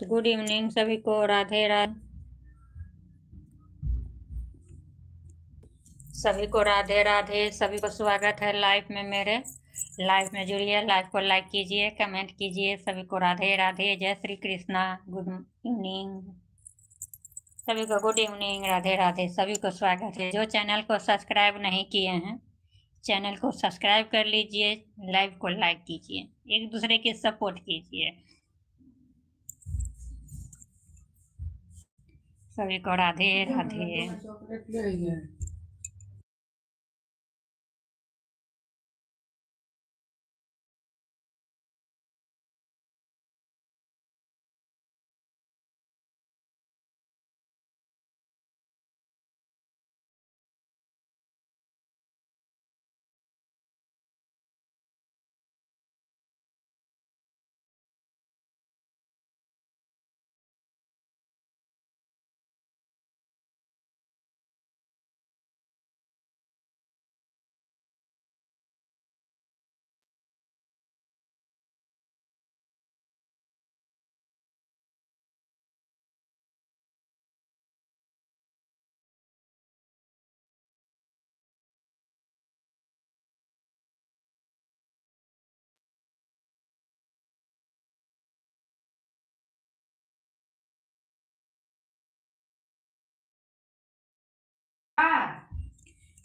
Good evening सभी को, राधे राधे। सभी को राधे राधे। सभी को स्वागत है लाइव में मेरे। लाइव में जुड़िए, लाइव को लाइक कीजिए, कमेंट कीजिए। सभी को राधे राधे, जय श्री कृष्णा, गुड इवनिंग सभी को, गुड इवनिंग, राधे राधे। सभी को स्वागत है। जो चैनल को सब्सक्राइब नहीं किए हैं, चैनल को सब्सक्राइब कर लीजिए, लाइव को लाइक कीजिए, एक दूसरे के सपोर्ट कीजिए। सभी को राधे राधे। चॉकलेट ले आई है।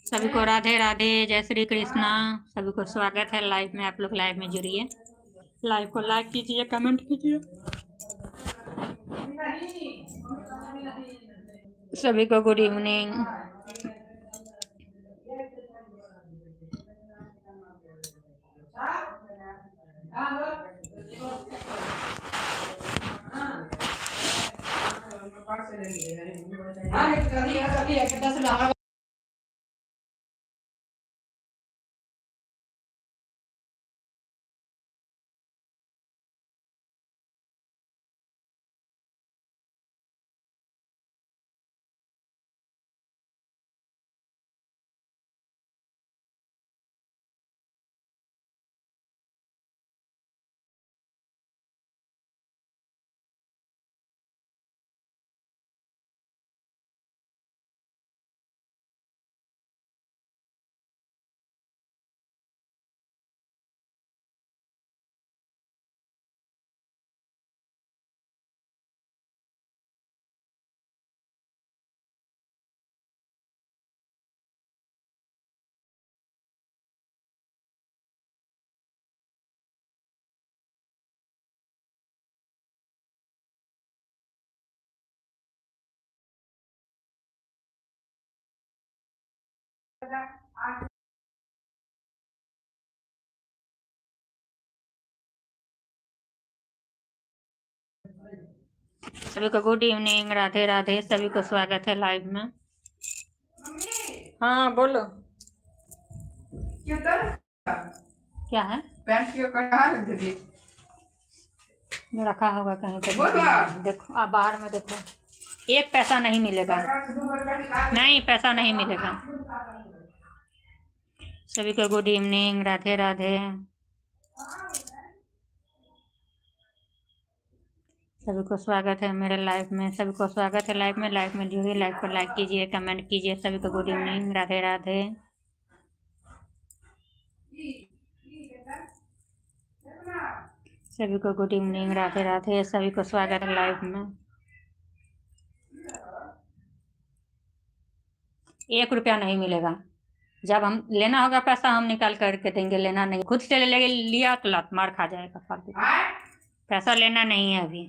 सभी को राधे राधे, जय श्री कृष्णा। सभी को स्वागत है लाइव में। आप लोग लाइव में जुड़िए, लाइव को लाइक कीजिए, कमेंट कीजिए। सभी को गुड इवनिंग। सभी को गुड इवनिंग, राधे राधे। सभी को स्वागत है लाइव में। हाँ बोलो, क्या है? पैंट क्यों कहाँ रख दी? रखा होगा कहीं पे। बोलो। देखो, आप बाहर में देखो। एक पैसा नहीं मिलेगा, नहीं पैसा नहीं मिलेगा। सभी को गुड इवनिंग, राधे राधे। सभी को स्वागत है मेरे लाइव में। सभी को स्वागत है लाइव में। लाइव में जुड़िए, लाइव को लाइक कीजिए, कमेंट कीजिए। सभी को गुड इवनिंग, राधे राधे। सभी को गुड इवनिंग, राधे राधे। सभी को स्वागत है लाइव में। एक रुपया नहीं मिलेगा। जब हम लेना होगा पैसा हम निकाल करके देंगे, लेना नहीं। खुद से ले लिया तो लात मार खा जाएगा फालतू। पैसा लेना नहीं है अभी।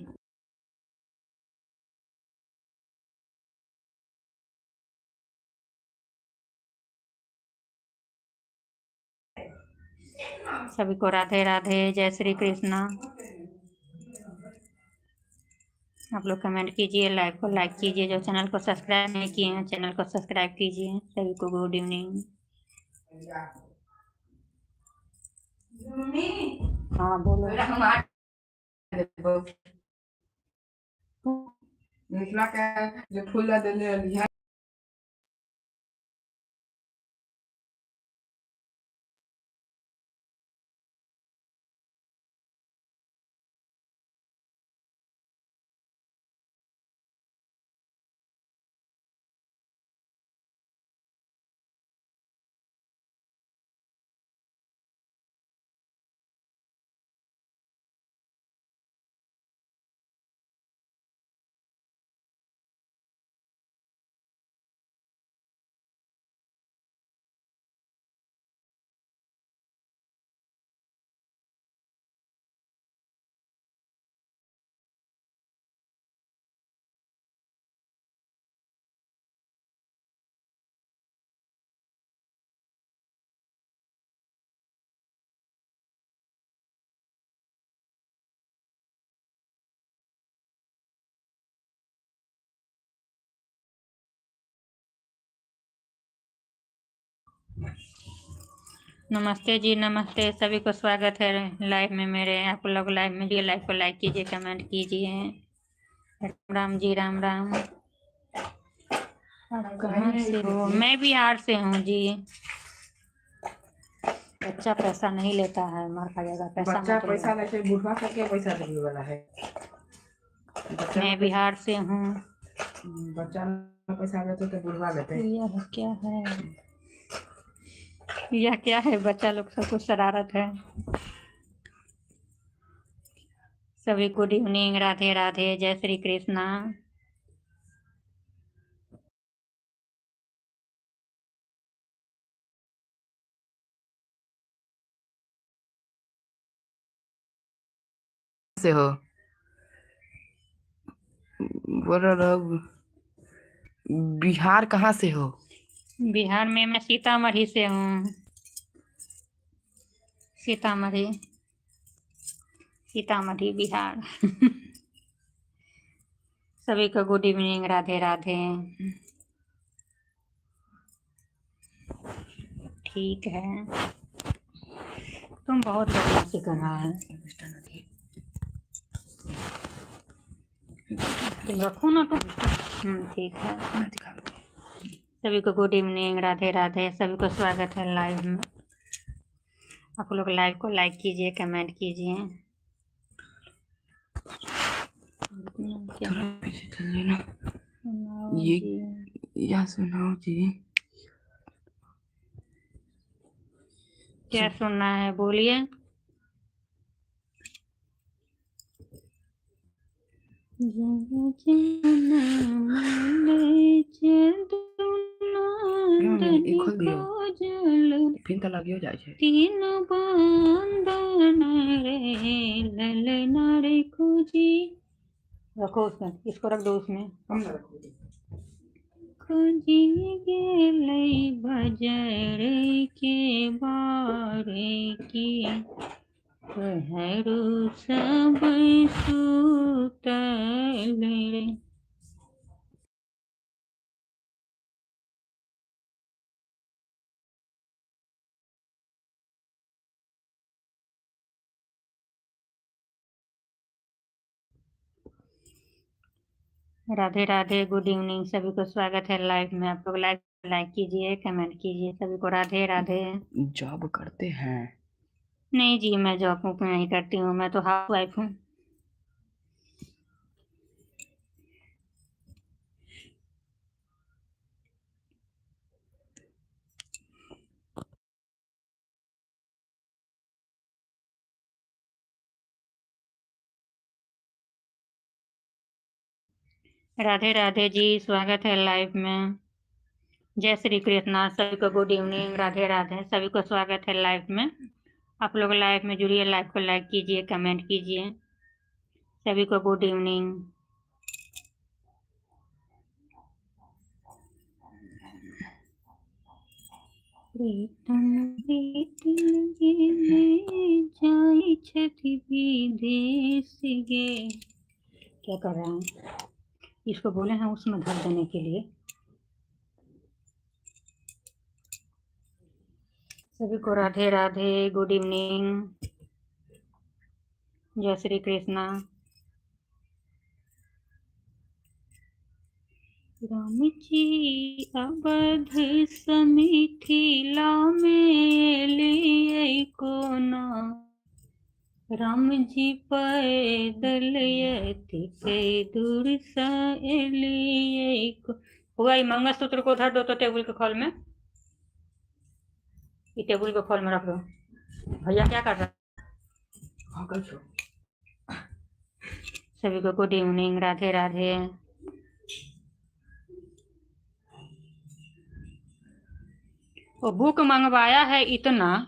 सभी को राधे राधे, जय श्री कृष्णा। आप लोग कमेंट कीजिए, लाइव को लाइक कीजिए। जो चैनल को सब्सक्राइब नहीं किए हैं, चैनल को सब्सक्राइब कीजिए। सभी को गुड इवनिंग। हाँ बोलो। मिथिला के जो फूल देले रहली है। नमस्ते जी, नमस्ते, सभी को स्वागत है लाइव में मेरे। आप लोग लाइव में जी, लाइव को लाइक कीजिए, कमेंट कीजिए। राम राम जी, राम राम। आप कहाँ से हो? मैं बिहार से हूँ जी। बच्चा पैसा नहीं लेता है, मार खा जाएगा। पैसा बच्चा मत पैसा लो। लेके बुढ़वा सबके पैसा देवे वाला है। बच्चा मैं बिहार से हूँ। बच्चा पैसा लेते तो बुढ़वा लेते। यह क्या है? यह क्या है? बच्चा लोग सब कुछ शरारत है। सभी गुड इवनिंग, राधे राधे, जय श्री कृष्णा। से हो बोल रहो, बिहार कहाँ से हो? बिहार में मैं सीतामढ़ी से हूँ। सीतामढ़ी, सीतामढ़ी बिहार। सभी को गुड इवनिंग, राधे राधे। ठीक है, तुम बहुत बदमाशी कर रहा है। तुम रखो ना तुम। ठीक है। सभी को गुड इवनिंग, राधे राधे। सभी को स्वागत है लाइव में। आप लोग लाइव को लाइक कीजिए, कमेंट कीजिए। थोड़ा पीछे चलिए ना। ये या सुनाओ जी। क्या सुनना है बोलिए। खोल दियो। फिर तो लगियो जाइ छै। तीन बंदन रे ललना रे खोजी। रखो उसमें, इसको रख दो उसमें। हम ना रखो। खोजी गेलै बजर के बारे की पहरू सब सुतल रे। राधे राधे, गुड इवनिंग, सभी को स्वागत है लाइव में। आप लोग लाइव लाइक कीजिए, कमेंट कीजिए। सभी को राधे राधे। जॉब करते हैं? नहीं जी, मैं जॉब नहीं करती हूँ, मैं तो हाउस वाइफ हूँ। राधे राधे जी, स्वागत है लाइव में। जय श्री कृष्णा, सभी को गुड इवनिंग, राधे राधे। सभी को स्वागत है लाइव में। आप लोग लाइव में जुड़िए, लाइव को लाइक कीजिए, कमेंट कीजिए। सभी को गुड इवनिंग। विदेश गे। क्या कर रहे हैं? इसको बोले हैं उसमें धर देने के लिए। सभी को राधे राधे, गुड इवनिंग, जय श्री कृष्णा। राम जी अवध समिथिला में लिए कोना, राम जी पैदल यति के दूर से लिए को। हुआ ये मंगलसूत्र को धर दो तो टेबुल के खोल में, ये टेबुल के खोल में रख दो। भैया क्या कर रहे हैं? सभी को गुड इवनिंग, राधे राधे। वो बुक मंगवाया है इतना,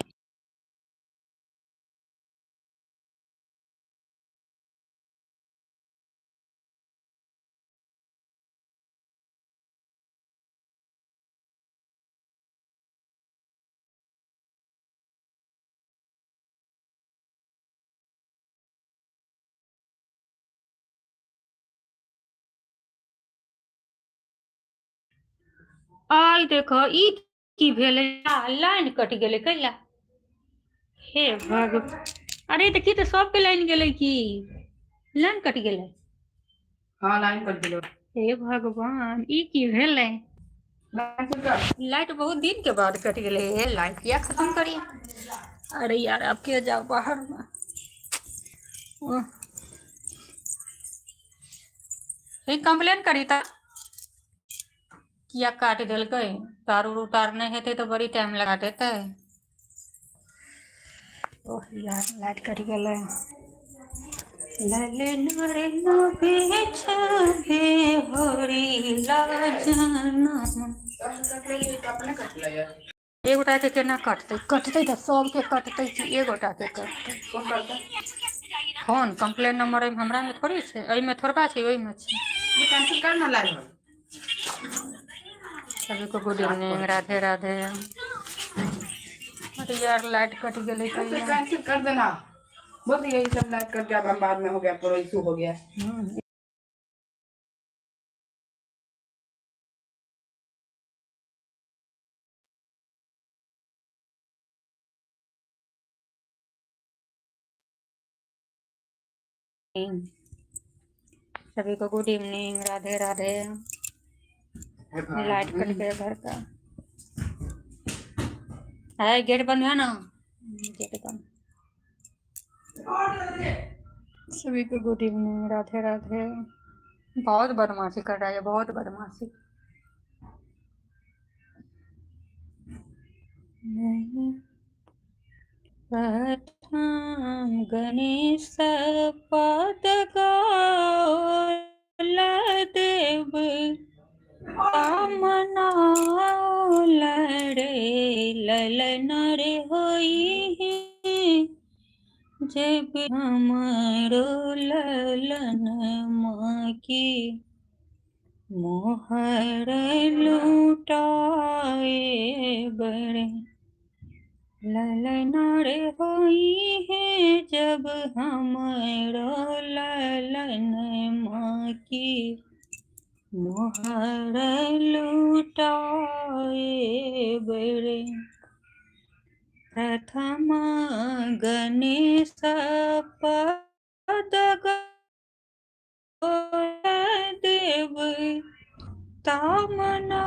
आई देखो ई की भेलै? लाइन कटि गेलै कैला? हे भगवान! अरे तऽ की तऽ सबके लाइन गेलै की? लाइन कटि गेलै? हाँ, लाइन कट गेलो। हे भगवान, ई की भेलै? लाइट बहुत दिन के बाद कटि गेलै। हे, लाइट किया खत्म करी? अरे यार, आब के जाउ बाहर मे। कंप्लेन करी तऽ किया काटि देलकै? तार उर उतार नहि हेतै तऽ बड़ी टाइम लगा देतै। ओह यार, लाइट कटि गेलै। ललन रे होरी लजना। अपने कटलै या। एक गोटा के केना कटतै? कटतै तऽ सबके कटतै कि एक गोटा के कटतै? कोन करतै? फोन कम्प्लेन नम्बर एहिमे हमरा मे थोड़े छै, एहिमे थोड़का छै, ओहिमे छै। ये कैंसिल कर ना लाइन। सभी को गुड इवनिंग, राधे राधे। अरे यार, लाइट कट गेलै। तो कैंसिल कर देना। बोल यही सब लाइट कट गया, अब बाद में हो गया, पूरा इशू हो गया। सभी को good evening, Radhe Radhe. Light cut गया घर का है। गेट बंद है ना? गेट बंद। सभी को गुड इवनिंग, राधे राधे। बहुत बदमाशी कर रहा है, बहुत बदमाशी। नहीं प्रथम गणेश पद गौल देव कामना रे ललन रे होई जब हमरो ललन माँ की मोहर लूटाए बड़े। ललन रे होई है जब हमरो ललन माँ की मोहर लूटाए बड़े। प्रथम गणेश पद देव तामना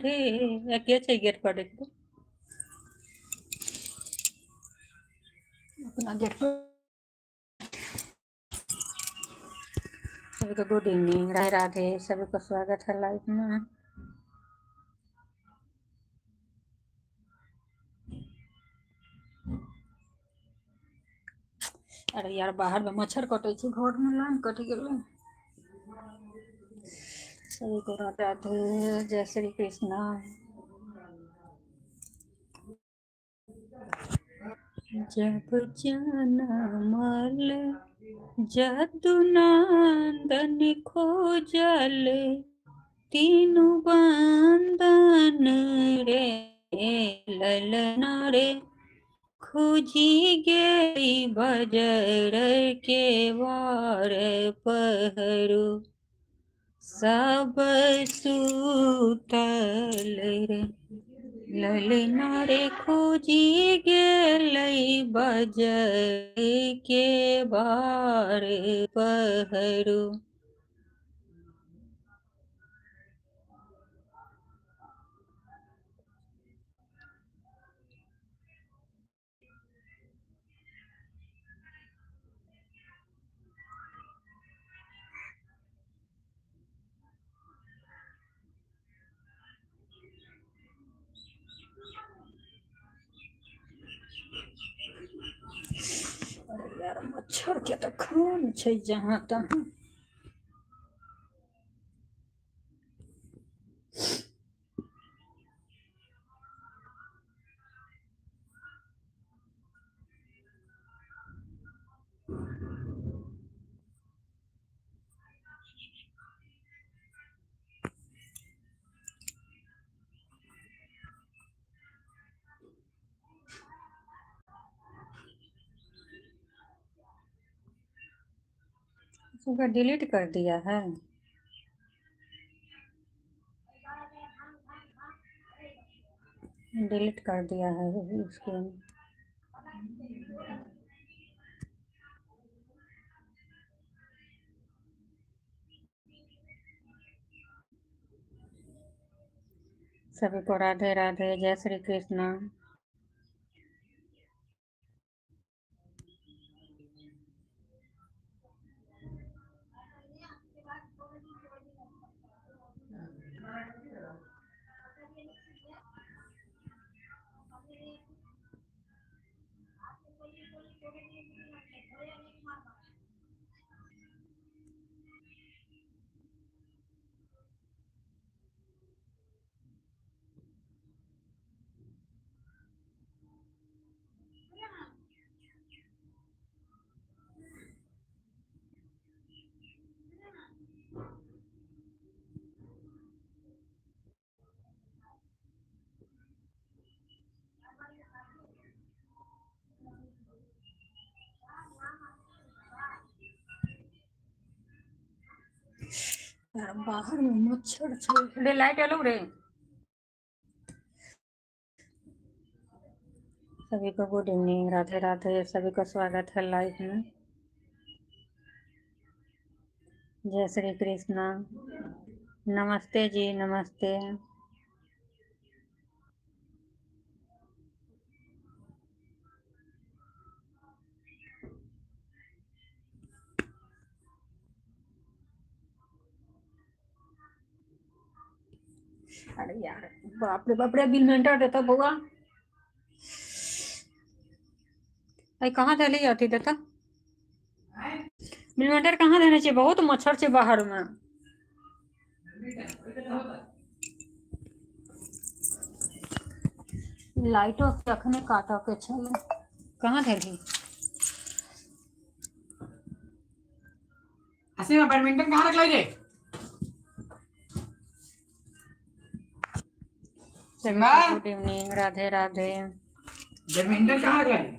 रे। के छै गेट पर? देखो अपना गेट पर। सभी को गुड इवनिंग, राधे राधे। सभी को स्वागत है लाइव में। अरे यार, बाहर में मच्छर कटे छै, घर में लाइन कटि गेलै। सभी को राधे राधे, जय श्री कृष्णा। जब जनमल जदुनंदन खोजल तीनु बंदन रे ललना रे खुजी गई बजर के वार पहरू सब सुतल रे ललना रे खोजी गेलै बजर के बार पहरू। अरे यार, मच्छर के तऽ खून छै जहाँ तहाँ। उसको डिलीट कर दिया है। डिलीट कर दिया है उसके। सभी को राधे राधे, जय श्री कृष्णा। यार बाहर में मच्छर छै रे, लाइट एलो रे। सभी को गुड इवनिंग, राधे राधे। सभी का स्वागत है लाइव में। जय श्री कृष्णा। नमस्ते जी, नमस्ते। अरे यार बाप रे बाप रे, बिल मेंटर देता बउआ। अरे कहाँ चली जाती देता बिल मेंटर, कहाँ देने चाहिए? बहुत मच्छर छै बाहर में। लाइटो अखने काटऽ के छै। कहाँ देली? असीमा बैडमिंटन कहाँ रखलाई रे? सभी को good evening, Radhe Radhe. Badminton कहाँ रखलाई?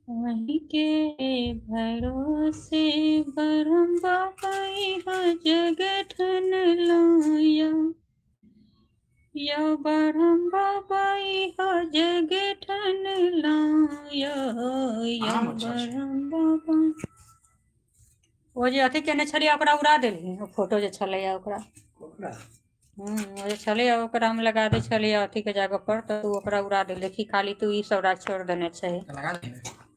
वही के भरोसे बरम बाबा जग ठन लाया, या बरम बाबा जग ठन लाया, या बरम बाबा। ओ जे अथी केने छलियै ओकरा उड़ा देलही, ओ फोटो जे छलैया ओकरा। ओ जे छलैया ओकरा हम लगा दै छलियै अथी के जगह पर, तऽ तू ओकरा उड़ा देलही। देखी खाली तू ई सब छोड़ देने छै,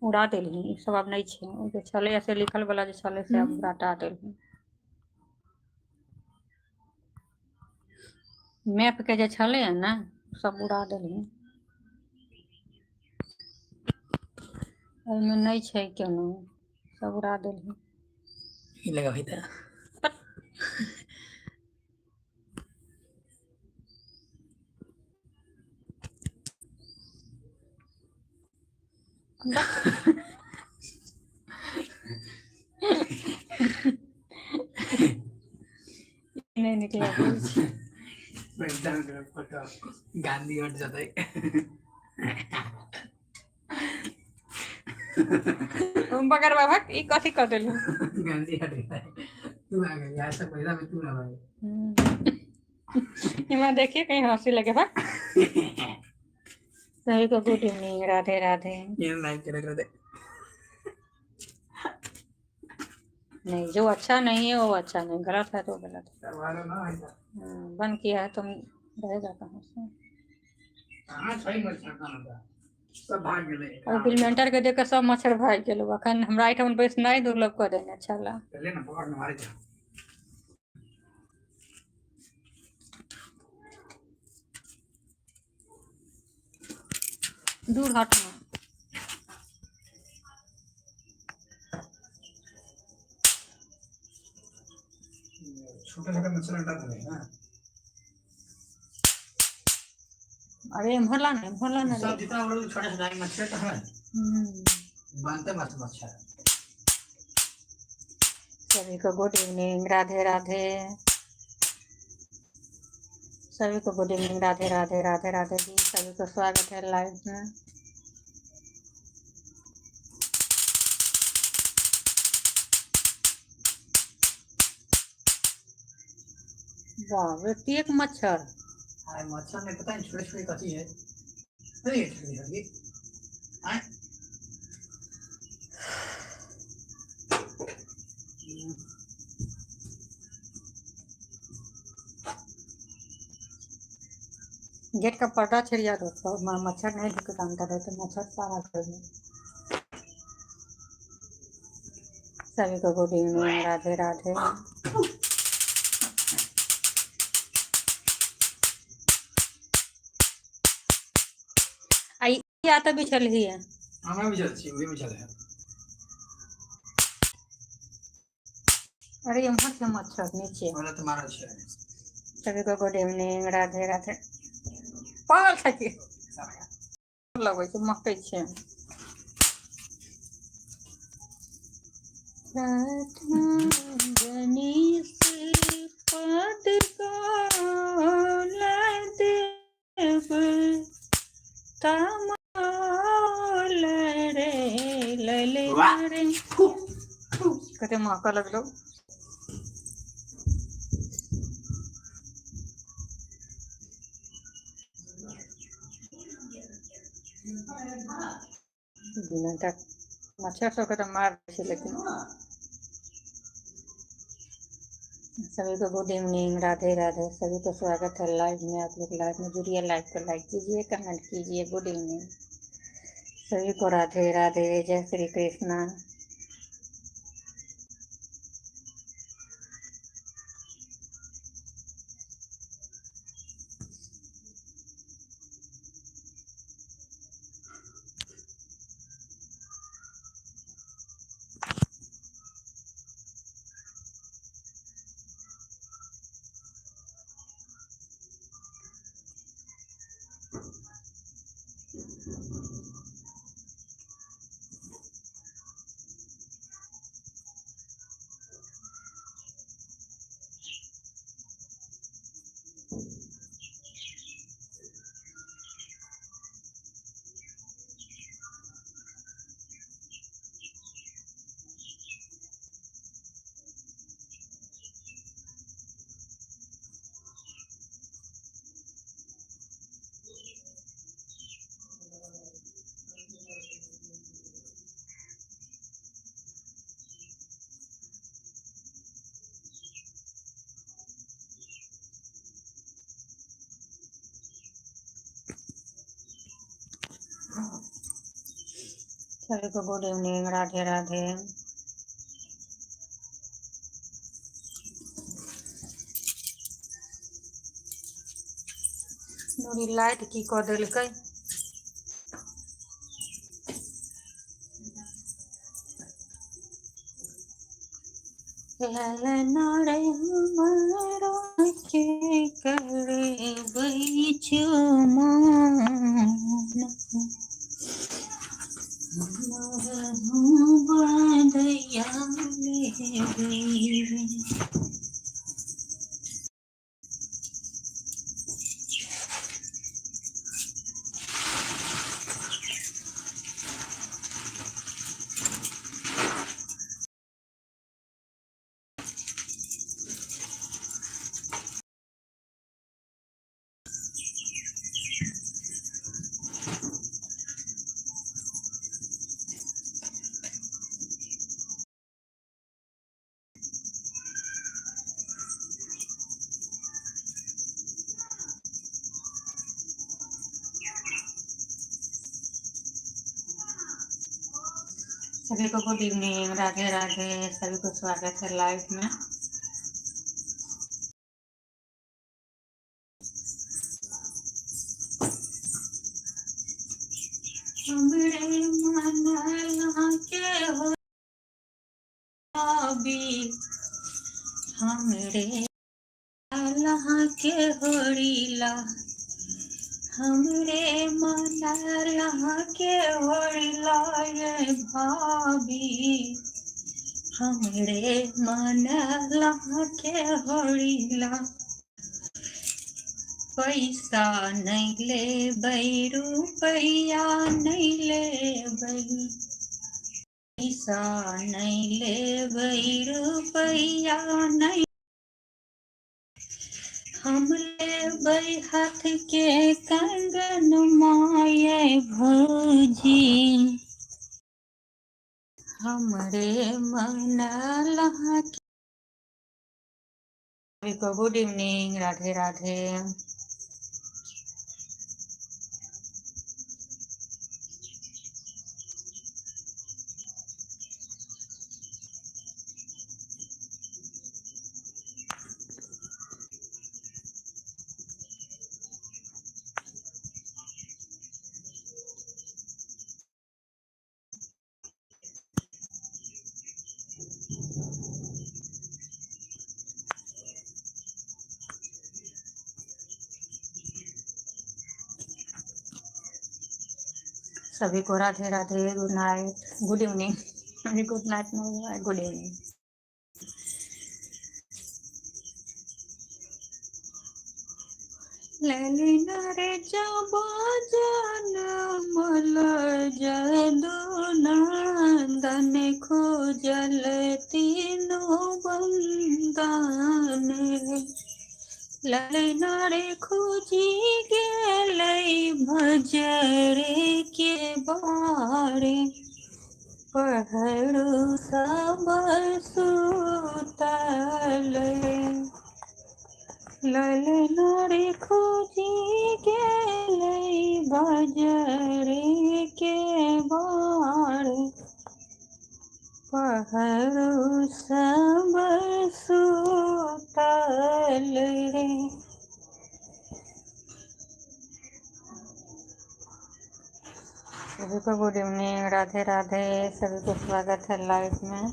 उड़ा देलही। ई सब आब नहि छै। ओ जे छलैया से लिखल वाला जे छलै से आब हटा देलही। मैप के जे छलैया ने सब उड़ा देलही। एहिमे नहि छै कोनो, सब उड़ा देलही। ई लगाबही तऽ नहि निकलै। गांधी हट जतै। बगर बाबा ई कथी कऽ देलही? गांधी हट गया, तू आ गई। आज तक पैसा में तू ना भाई। इमा देखिए कहीं हंसी लगे बा। सभी को गुड इवनिंग, राधे राधे। ये लाइक करे दे। नहीं, जो अच्छा नहीं है वो अच्छा नहीं, गलत है तो गलत है। बंद किया है तुम रहेगा कहाँ से? कहाँ सही मच्छर कहाँ सब भाग गेलै। और बिलमेंटर के देख के सब मच्छर भागि गेलौ। अखन हमरा एहिठाम बैसनाइ दुर्लभ कऽ देने छला। चले ना, पकड़ के मारे जा। दूर हटना। छोटा छोटा मच्छर हटा दे ना। अरे एम्हर ला ना, एम्हर ला ना। सब जितना बोलो छोटा छोटा मच्छर तो है। बनते मस्त मच्छर। सभी को गुड इवनिंग, राधे राधे। सभी को गुड इवनिंग, राधे राधे, राधे राधे जी। सभी को स्वागत है लाइव में। बाप रे, एतेक मच्छर। आइ मच्छर ने पता नहीं छोटे छोटे कथी है। अरे छोटी छोटी आय। गेट का पर्दा छिड़िया दो तो मच्छर नहीं ढुकेगा अंदर, है तो मच्छर सारा घर में। सभी को गुड इवनिंग, राधे राधे। आई आता भी चल ही है। हमरा भी चल छी, उहे भी चल है। अरे यहाँ से मच्छर नीचे। हमरा तो मारल छै। सभी को गुड इवनिंग, राधे राधे। पागल छै की लगै छै, महकै छै। पद देव तमाल रे लले रे। कते महक लगलो। बिना तक मच्छर सबके तऽ मार दै छै लेकिन। सभी को गुड इवनिंग, राधे राधे। सभी को स्वागत है लाइव में। आप लोग लाइव में जुड़िए, लाइव को लाइक कीजिए, कमेंट कीजिए। गुड इवनिंग सभी को, राधे राधे, जय श्री कृष्णा। सभी को गुड इवनिंग, राधे राधे। नूरी लाइट की कऽ देलकै। रे हमरा के करबै चुमान, बदैया लेबै। सभी को गुड इवनिंग, राधे राधे। सभी को स्वागत है लाइव में। हमरे मन के हो हमरे अल्लाह के होरीला, हमरे मन अल्लाह के होरीला ये भाभी, हमरे मन अल्लाह के होरीला। पैसा नहीं लेबै, रुपैया नहीं लेबै, पैसा नहीं लेबै, रुपैया नहीं, हम लेबै हाथ के कंगन माये भौजी, हमरे मन को। Good evening, Radhe Radhe. सभी को Radhe Radhe, good night, good evening. अभी गुड नाइट नहीं हुआ, गुड इवनिंग। ललिना रे जब जनमल जदुनंदन खोजल तीनों बंदन, ललना रे खोजी गेलै भजरे के बारे, पहरू सब सुतल। ललना रे खोजी गेलै बजरे के बारे, पहरू सब सुतल रे। सभी को गुड इवनिंग, राधे राधे। सभी को स्वागत है लाइव में।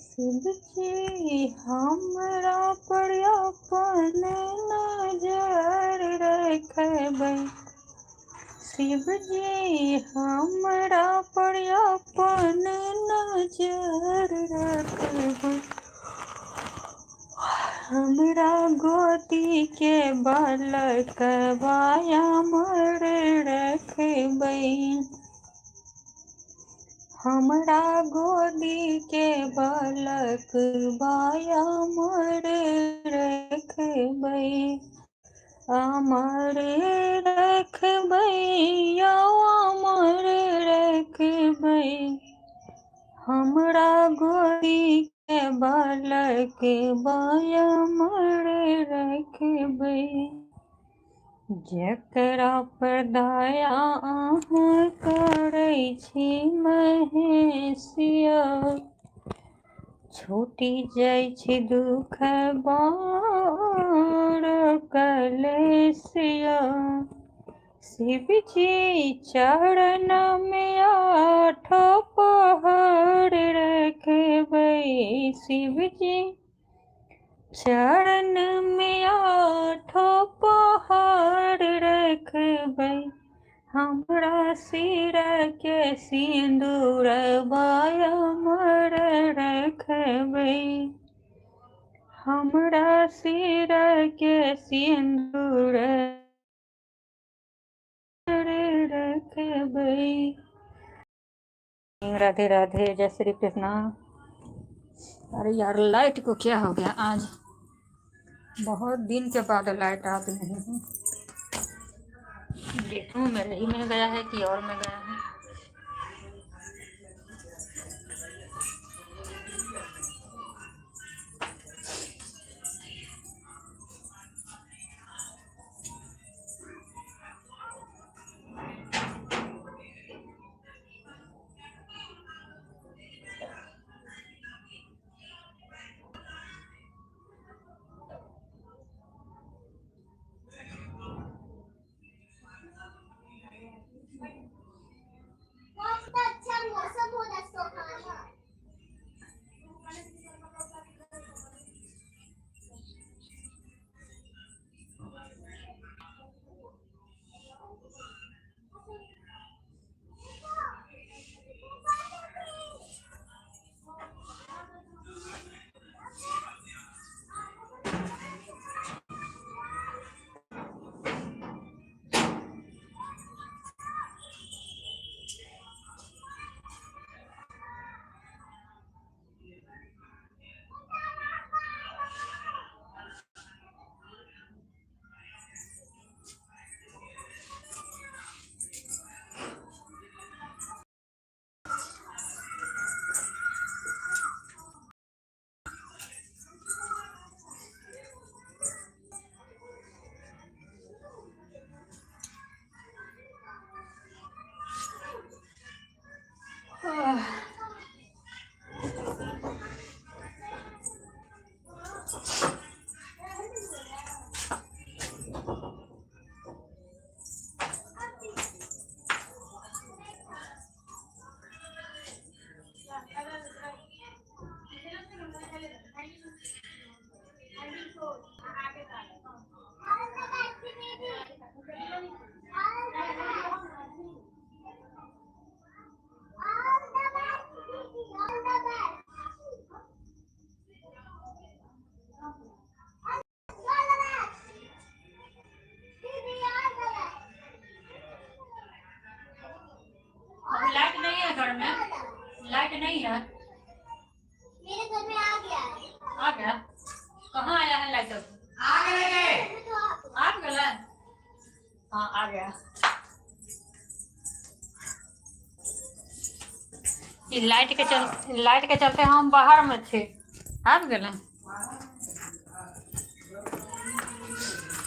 शिव जी हमरा पर अपन नजर रखबै, शिव जी हमरा पर अपन नजर रखबै, हमरा गोदी के बालक अमर रखबै, हमरा गोदी के बालक अमर रखबै, अमर रखबै, अमर रखबै, हमरा गोदी के बालक अमर रखबै। जकरा पर दया अहाँ करै छी महेशिया, छूटि जाइ छै दुख बड़ कलेशिया। शिव जी चरण में आठो पहर रखबै, शिव जी चरण में आठो पहर रखबै, हमरा सिर के सिन्दूर अमर रखबै, हमरा सिर के सिन्दूर रखबै। राधे राधे, जय श्री कृष्णा। अरे यार लाइट को क्या हो गया आज, बहुत दिन के बाद लाइट आज नहीं है। देखूँ मेरे ही में गया है कि और में गया है। है। मेरे घर में आ गया है। आ गया? कहाँ आया है लाइट? आ गए। आ गया? हाँ आ गया। ई लाइट के चलते हम बाहर में छी। आबि गेलै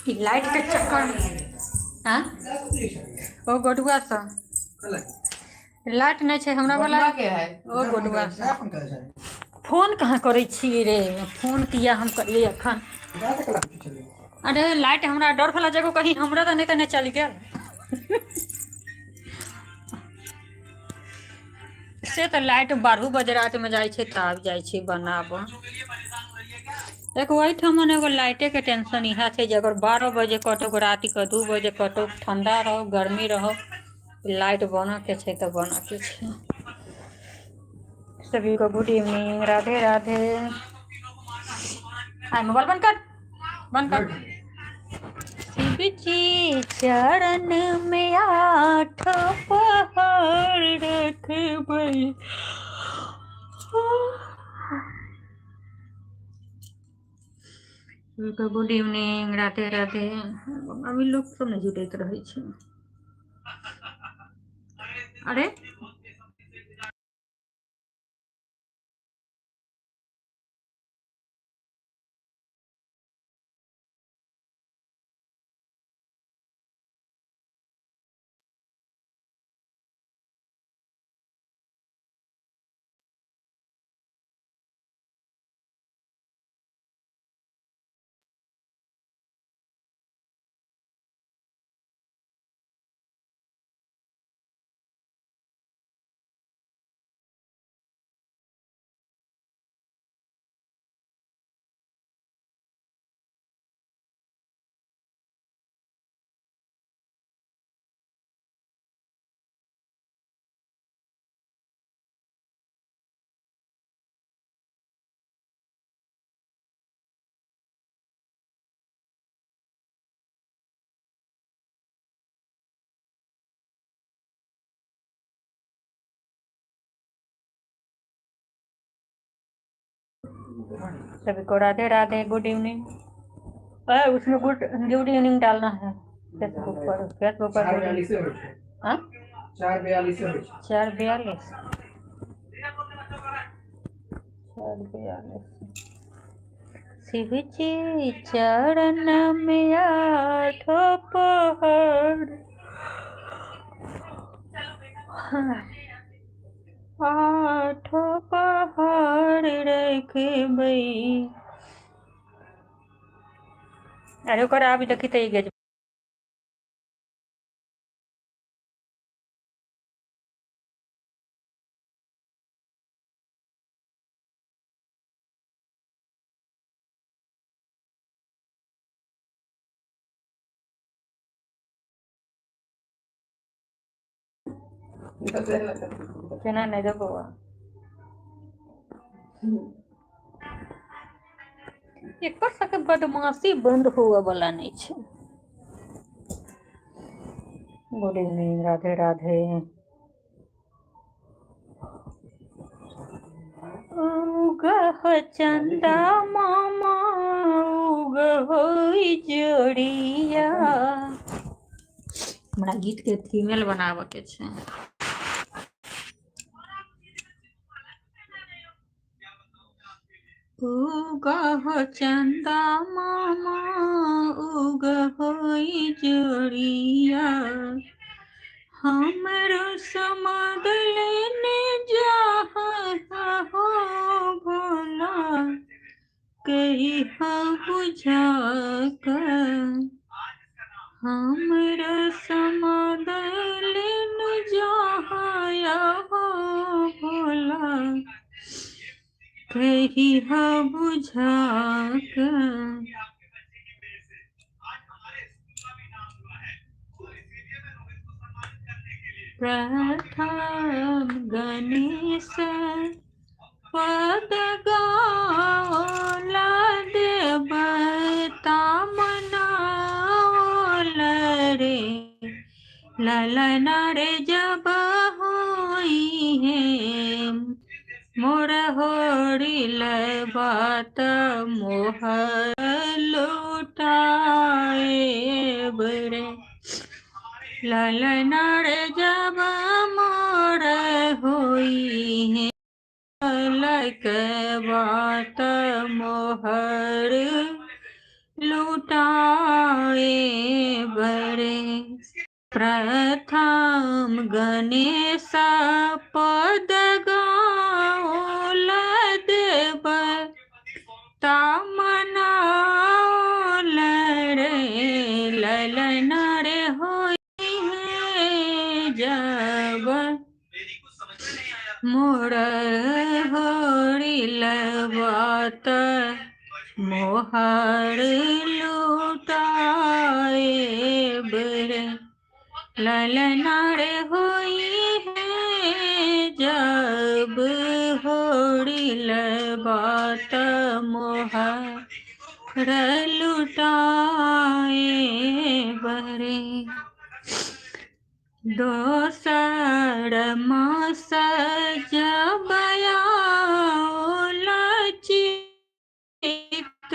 ई लाइट के चक्कर में। हाँ ओ गोडुआ सँ लाइट नहि छै हमरा वाला। के है? ओ गोडुआ सँ फोन कहाँ करै छी रे? फोन किया हम करियै अखन? अरे लाइट हमरा डर वाला जगह कहीं हमरा तऽ नहि चलि गेल। से तऽ लाइट 12 बजे रातिमे जाइ छै तऽ आबि जाइ छै बनाबऽ। एक ओहिठाम एगो लाइटे के टेंशन इएह छै जे अगर 12 बजे कटो, रातिके 2 बजे कटो, ठंडा रहो गर्मी रहो, लाइट बनऽ के छै तऽ बनऽ के छै। सभी को गुड इवनिंग, राधे राधे। आइ मोबाइल बंद कर, बंद कर। शिव जी चरण में 8 पहर रखबै। Good evening, Radhe Radhe. अभी लोक सब नहि जुटैत रहै छै। अरे सभी को राधे राधे, गुड इवनिंग। उसमें गुड इवनिंग डालना है फेसबुक पर। फेसबुक पर 4:42 होइ छै। हाँ 4:42 होइ छै। 4:42, 4:42। शिव जी चरण में 8 पहर, 8 पहर रखबै। अरे ओकर आबि देखी तऽ ई केना नहि रे बौआ। एकर सबके बदमाशी बंद हुअ वाला नहि छै। Good evening, Radhe Radhe. उगह चंदा मामा उगह जोड़िया। हमरा गीत के थीमेल बनाबऽ के छै। उगह चंदा मामा उगह जोड़िया, हमरो समाद लेने जहाँ हो भोला, कही बुझा कर। हमरा समाद लेने जहाँ हो भोला, कही बुझा कर। प्रथम गणेश पद गाओला, देवता मनाओल रे। ललना रे जब होई है लबात मोहर लुटाए रे। ललना रे जब मोर होई है लक बात मोहर लुटाए बरे। प्रथम गणेश पद गाओल देव मनाओल रे। ललन रे होई है जब मोर होरी लबात मोहर लुटाए रे। ललना रे होई है जब होरी लबात मोहर लुटाए बरे। दोसर मास जब आओल चित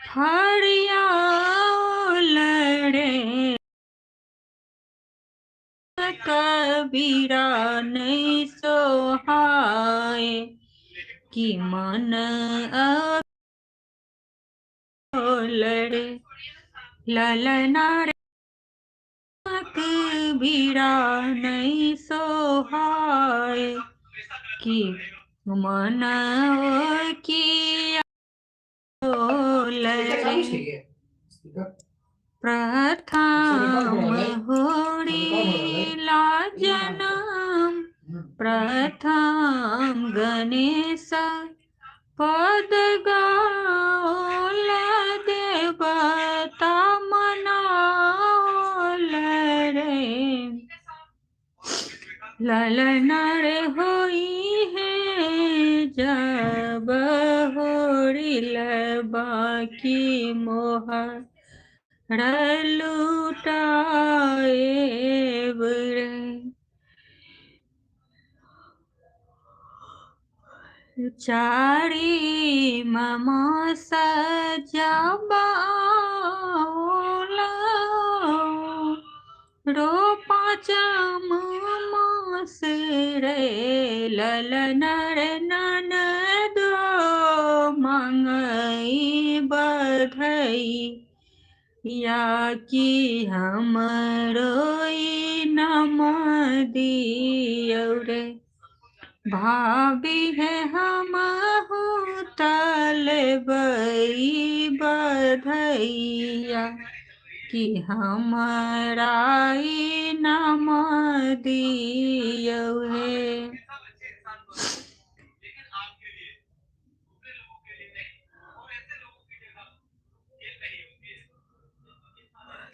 फरियाओल रे। कबीरा नहीं सोहाए कि मन रे। ललना रे कबीरा नहीं सोहाए कि मन की रे। प्रथम होरी जनम प्रथम गणेश पद गाओल देवता मनाओल रे। ललना रे होई है जब होरी लबाकी मोहर लुटाए रे। चारी ममा सजबाओल रो पाँचम मास रे। ललन रे ननद मांगई बधई या कि हमरो नम दियौ रे। भाभी है हम तलबई बधैया कि हमरा नम दियौ हे।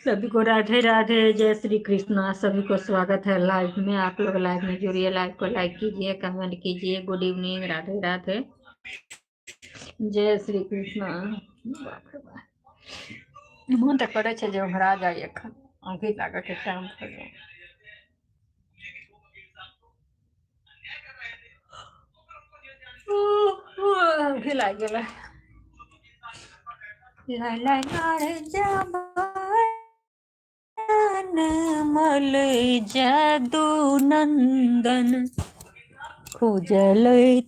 सभी को राधे राधे, जय श्री कृष्णा। सभी को स्वागत है लाइव में। आप लोग लाइव में जुड़िए, लाइव को लाइक कीजिए, कमेंट कीजिए। गुड इवनिंग, राधे राधे, जय श्री कृष्णा। बाप रे बाप, मन तऽ करै छै जे ओंघरा जाइ एखन, औंघी लागऽ के टाइम भऽ गेल। औंघी लागि गेलै। मल जदु नंदन खुजल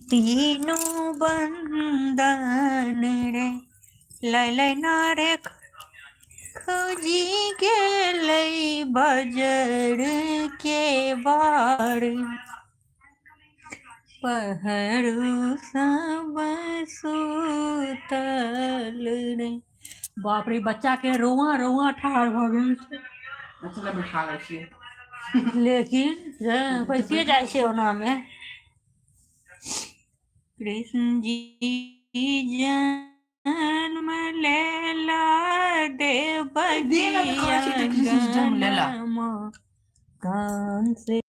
तीनों बंदन रे। ललना रे खोजी गेलै बजर के बार पहरू सब सुतल रे। बाप रे, बच्चा के रोआ रोआ ठाढ़ भऽ गेल छै। अच्छा बैठा लै छियै। लेकिन पैसिए जाइ छै ओनामे। कृष्ण जी जन्म लेला दे ना तऽ कहै छी तऽ कृष्ण जी जन्म लेला। कान से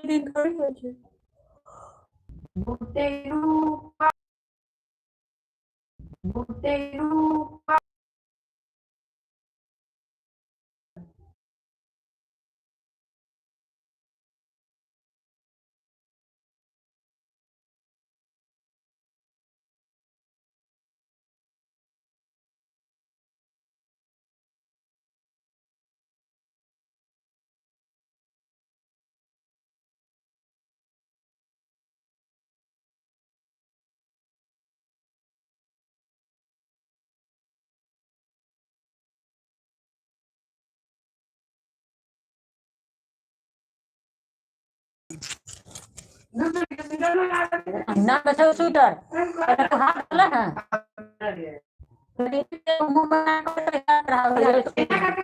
दिन थोड़ी होइ छै। Botei no botei no. ना बचाओ स्वेटर पहले तो हाथ डाला है, फिर ये मुंह बना कर तैयार रहा है।